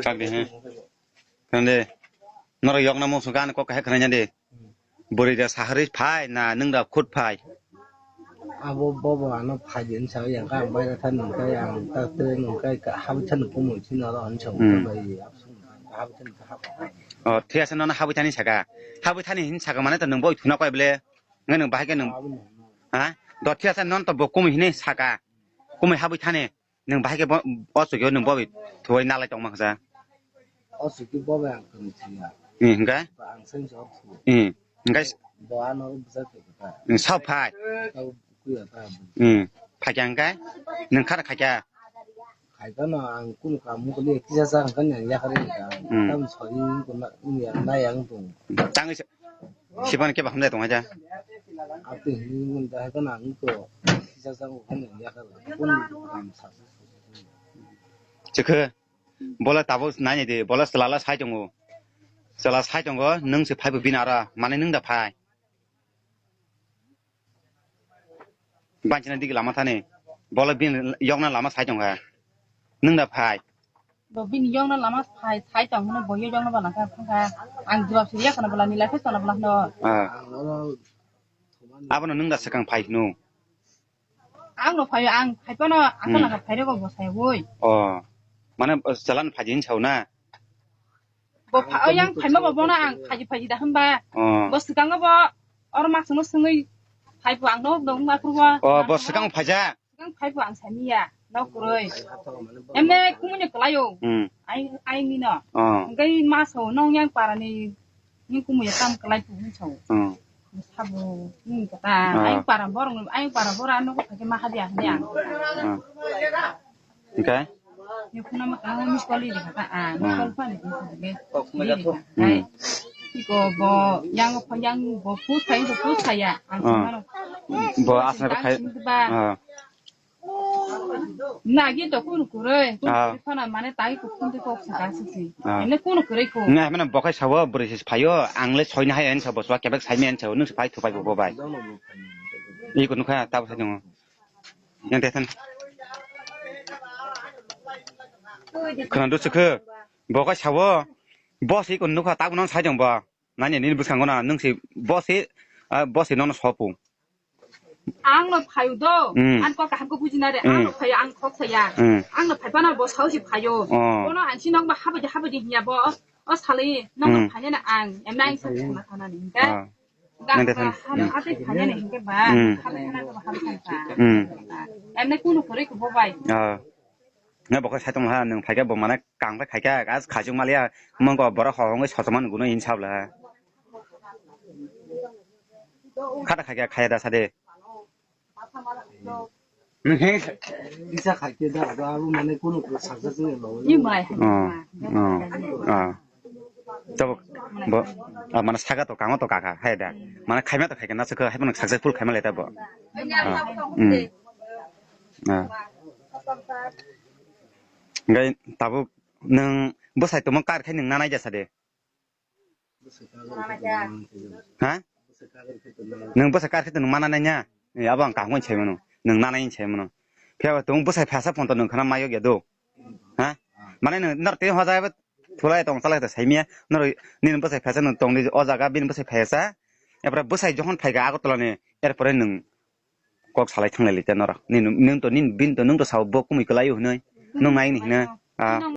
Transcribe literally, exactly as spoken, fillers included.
Kak de, he. Kande, norok yokna musu gan kok kahek khna de. Bwrwi da sahari phai na nwng da khut phai. Abo bobo ano phai din sa yang ka bai da than kai ang ta te nung kai ka hab than ku mu chin aro an chong Hmm. Bai ap sung ka hab than ka hab. Oh, thia sa nono habwi thani saka. Habwi thani hin saka mane to nwng boi thuna koi ble. Ngai nwng bahai ke nwng. Ha? Do thia sa non to bo kumui hini saka. Kumui habwi thani. Nwng bahai ke bo, o chukyo nwng bo bi thuwai nalai tongma kha sa. O chukyo bo bai ang kwrwi thangya. Hmm, hingke? Ba ang seng jor thu. Hmm, hingke? Bo ano bwsa khe kha. Hmm, sao phai. Tau kuya ta. Hmm, phai kya hingke? Nwng khar khai kya? Khai kha no ang kunu kam mukuli kisa sa hingke nang yakari ka. Hmm. Tam soi ko na, ya na yang tung. Tang Sibani kebo hamjai tongkha ja. Ati hini mun da haiphano ang to kisa sa o phano ya ka kun kam sa. Chikhe bola tabuk naini di, bola chalala sai tongo. Chala sai tongo, nwng se phaibo bini ara, mane nwng da phai. Banchina digi lama thani. Bola bini yokna lama sai tongkha. Nwng da phai. Bo bini yokna lama phai, sai tong hwnwi bo yokna bana kha thangkha. Ang jawab siriya khana bwla ni life tona bwla no. Ah. Abono nwng da swkang phai hwnwi. Ang no phai, ang phai pano, ang Hmm. Kana phai rego bo sai woi. Oh. Mane, oh, chalan phai hin sao na. Bo pha-, o yang phaima bo bono ang phaji phaji da hwnba. Oh. Bo swkango bo or mak sungno sungwi phai bo ang no dong ma kurwa. Oh, bo swkango phaija. Swkang phai bo ang samiya, no kuroi. Emne kumuni kalayo. Hmm. Ai, ai ni no. Oh. Ngai maso nong yang parani ni kumuya tam kalai tu hin so. Hmm. Sabo ni kata. Ah. Ai para borong, ai para bora no ko phai ma hadi ang. Ah. Hingke? Ni phone ma kang miss call di kha, ah, miss call pa ni ko de. Hmm. Iko bo yang pha yang bo pus khai ko pus khai ya. Ang Ah. Bo asna khai. Ah. Na gi to kun kure, kun Ah. Kure phana mane tai ko kun ko sa ka si. Ah. Ene kun kure ko. Nga mana bokai sawo bwrwi si phaio, ang le soina hai en sabo swa kebek sai men sabo, nung si phai thu phai bo bai. Iko nukha tabo sai dong. Yang teten. Khana du chukhe. Bo kai sawo. Bo se ko nukha ta nang sai jong ba. Nani nini bwskango na nung se bo se, ah, bo se nono sopu. Ang no phayu do. Hmm. An ko kaham ko bujina re. Ang no phayu ang khok saya. Hmm. Ang no phai pana bo sao si phayo. Oh. Bono an si nok ba habaji habaji hiya bo. O sali nok Hmm. Phai na ang. Em nang sa sana sana ni. Ah. Nang de san. Hal ate phanya ne hingke ba, Hmm. Hal khana to hal khan ta. Hmm. Emne kunu kore ko bobai. Ah. Nga bokhe sai tong ha, nung phaikhe bo mane kang bai khaikhe, gas khajung maliya, mong ko borok ho hongwi sochomani guno in sabla. Khata khaikhe khaya da sade. Nung he. Kisa khaikhe da, abo, abo mane kunu kunu saksa sini lo. Ni mai. Oh, oh, ah. Tabuk bo, ah, mane saga to kamo to kaka, hai da. Mane khaima to khaikhe na sakha, hai mane successful khaima le ta bo. Ah, hmm. Ah. Ngai tabuk nung bwsai tongma kar khai nung nanai jasa de. Ha? Nung bwsa kar khe to nung mana nai nya? Eh, abo ang kaham sai mano. Nung nanai sai mano. Phiya ba tong bwsai phasa phone to nung khana mayok ya do. Ha? Mane nung nor te hoja ba thulai tong chalai ta sai miya. Nor nini bwsai phasa nung tong ni o jaga bini bwsai phasa. Epra bwsai jokhon phai ga Agartala ni, erpore nung kok salai thanglai lite norok. Nini, nung to, nini, bini to, nung to sao bo kumui kwlai o hinui. Nung nai ni hinui. Ah.